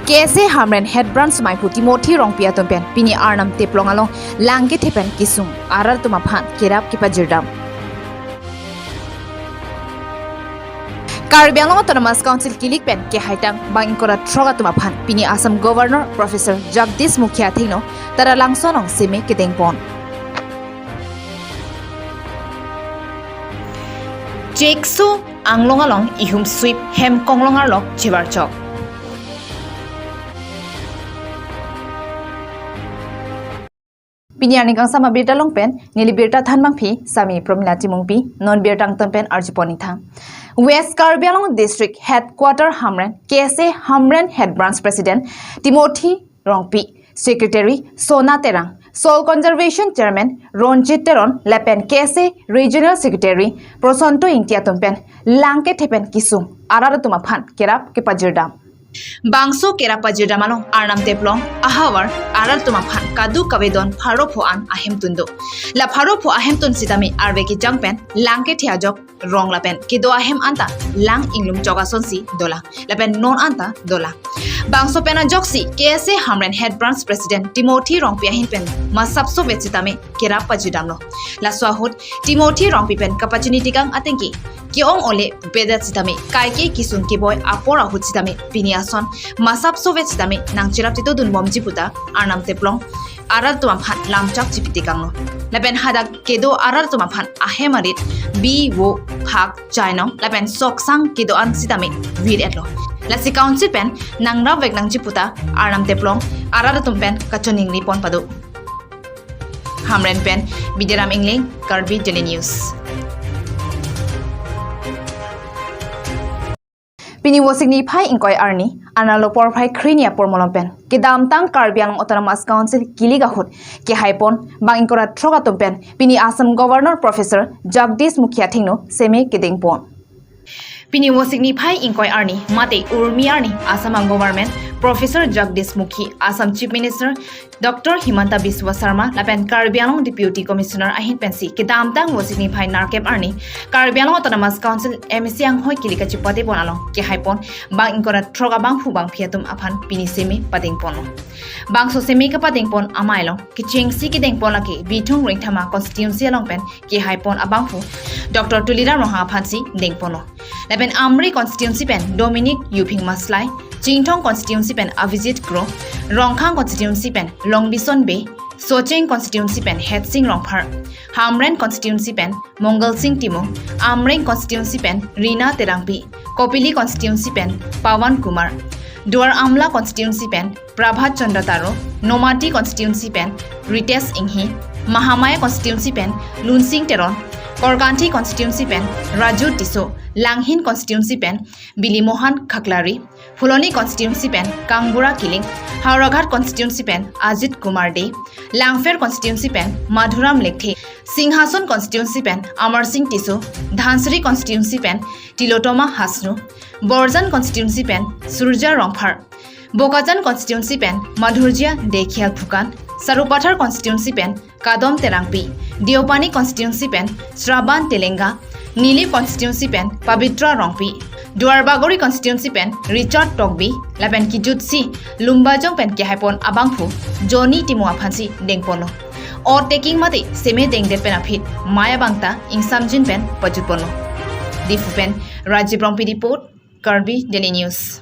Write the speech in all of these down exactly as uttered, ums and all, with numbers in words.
K S A Hamren Head Branch Maiphu Timothy Rongpi atum pen pini Arnam Teplong along lang kethe pen kesung arat atum aphan kerap kepajirdam. Karbi Anglong Autonomous Council kilik pen kehaitang bang ingkoi ra throk atum aphan pini Assam Governor Professor Jagdish Mukhi athengno Taralangso along seme kedengpon. Chekso anglong along ihum sweep hem konglong arlok chivarchok. Pini arni kangsam abirta along pen neli birta thanbangpi Sami Promila Timungpi, non birta angton pen arjupon ingthang. West Karbi Anglong District Headquarter Hamren, K S A Hamren Head Branch President Timothy Rongpi, Secretary Sona Terang, Soil Conservation Chairman Ronjit Teron lapen K S A Regional Secretary Prosanto Ingti atum pen lang kethe pen kesung arat atum aphan kerap kepajirdam. Bangso kerap pajirdam along Arnam Teplong ahavar arat atum aphan kadokave don pharo pho an ahemtun do. La pharo pho ahemtun sitame arve kejang pen lang kethe ajok rong lapen kedo ahem anta lang inglum chok asonsi dolang lapen non anta dolang. Bangso pen ajoksi K S A Hamren Head Branch President Timothy Rongpi ahin pen masapso vet sitame kerap pajirdamlo. Laso ahut Timothy Rongpi pen kapachini tikang atengke ke-ong ole bedet sitame kaike kesung keboi apor ahut sitame pini ason masapso vet sitame nangcherap tito dunbomji puta Arnam Teplong arat atum aphan lamchak chipi tikanglo. Lapen hadak kedo arat atum aphan ahem arit bi, vo, phak, chainong lapen soksang kedo an sitame vir-etlo. Lasi council pen nangrap vek nangji puta Arnam Teplong arat atum pen kachoningri pon pado. Hamren pen Bidiram Engleng, Karbi Daily News. Pini Vosik niphai ingkoi arni, arnalo porphai kre-ni apor malom pen kedamtang Karbi Anglong Autonomous Council kilik ahut kehaipon bang ingkoi ra throk atum pen pini Assam Governor Professor Jagdish Mukhi athengno seme kedengpon. Pini Vosik niphai ingkoi arni mate Urmi arni Assam Government Professor Jagdish Mukhi, Assam Chief Minister Doctor Himanta Biswa Sarma lapen Karbi Anglong Deputy Commissioner ahin pensi kedamtang Vosik niphai nerkep arni Karbi Anglong Autonomous Council M A C anghoi kilik kachipatepon along kehaipon bang ingkoi ra throk abangphu bangphi atum aphan pini seme padengponlo. Bangso seme kepadengpon amei along kechengsi kedengpon lake Bithung Rengthama constituency along pen kehaipon abangphu Doctor Tuliram Ronghang aphansi dengponlo. Lapen Amri constituency pen Dominic Yuphing Maslai, Chinthong constituency pen Avijit Kro, Rongkhang constituency pen Longbison Bey, Socheng constituency pen Hetsing Rongphar, Hamren constituency pen Mongal Sing Timung, Amreng constituency pen Rina Terangpi, Kopili constituency pen Pawan Kumar, Duar Amla constituency pen Prabhat Chandra Taro, Nomati constituency pen Ritesh Inghi, Mahamaya constituency pen Lunsing Teron, Korkanthi constituency pen Raju Tisso, Langhin constituency pen Bili Mohan Khaklari, Phuloni constituency pen Kangbura Killing, Howraghat constituency pen Ajit Kumar Dey, Langpher constituency pen Madhuram Lekthe, Singhason constituency pen Amar Sing Tisso, Dhansiri constituency pen Tilotoma Hasnu, Borjan constituency pen Surja Rongphar, Bokajan constituency pen Madhurjya Deikial Phukan, Sarupathar constituency pen Kadom Terangpi, Deopani constituency pen Shraban Telenga, Nilip constituency pen Pabitra Rongpi, Duarbagori constituency pen Richard Tokbi, lapen kejutsi Lumbajong pen kehaipon abangphu Johnny Timung aphansi dengponlo. Ot taking mate seme dengdet pen aphi mei abang ta ingsamjin pen pajutponlo. Diphu pen Rajiv Rongpi report, Karbi Daily News.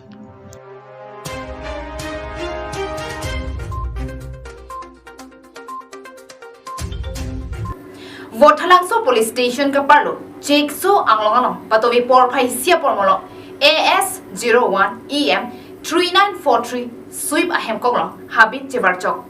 Vothalangso Police Station kaparlo Chekso anglong along patovi porphai isi apor malom A S zero one E M three nine four three sweep ahem konglong habit chivarchok.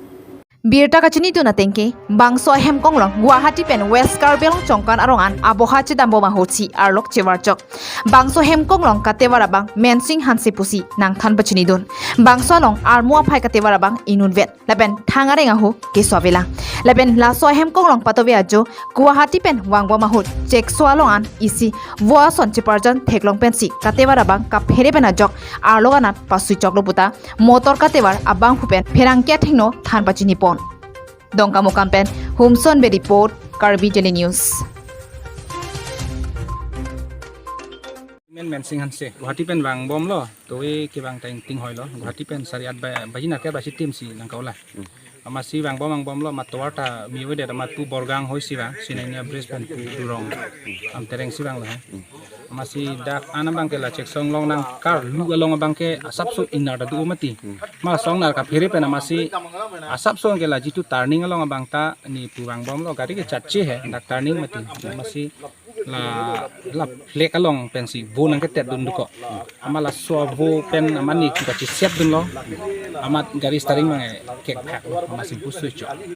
Birta kachinidun atengke, bangso ahem konglong Guwahati pen West Karbi Anglong Chongkan arong an aboha chedambom ahutsi arlok chivarchok. Bangso ahem konglong katevar abang Mensing Hanse pusi nangthan pachinidun. Bangso along armu aphai katevar abang inutvet lapen thang areng ahu keso avelang. Lapen laso ahem konglong patovi ajo Guwahati pen vangbom ahut Chekso along an isi vo ason chiparjan theklong pensi katevar abang kaphere pen ajok arlok anat pasuichoklo puta motor katevar abangphu pen pherangke athengno than pachinipon. Dongkamukam pen Humson Bey report, Karbi Daily News. Men Mensing Hanse, Guwahati pen vangbomlo, to e kevang ta ingting hoilo, Guwahati pen sari at ba-, baji naket baji tim si nangkaula. Amatsi vangbom vangbomlo, amat tovar ta mi avedet, amat pu Borgang hoi si vang, Sinania Bridge pen pu Durong, Amtereng si vanglo he. Amatsi dak an abang ke la Cheksong along nangkarlu along abang ke asapso ingnar ta do mati. Ma song nar kaphere pen amatsi asapso ke la jitu turning along abang ta ne pu vangbomlo, gari ke chatche he, dak turning mati. Amatsi la, la flag along pensi vo nangketet dun duko. Amat laso vo pen amat ne kachiset dunlo. Amat gari steering abang ke kekphaklo, amatsi pu sui cho.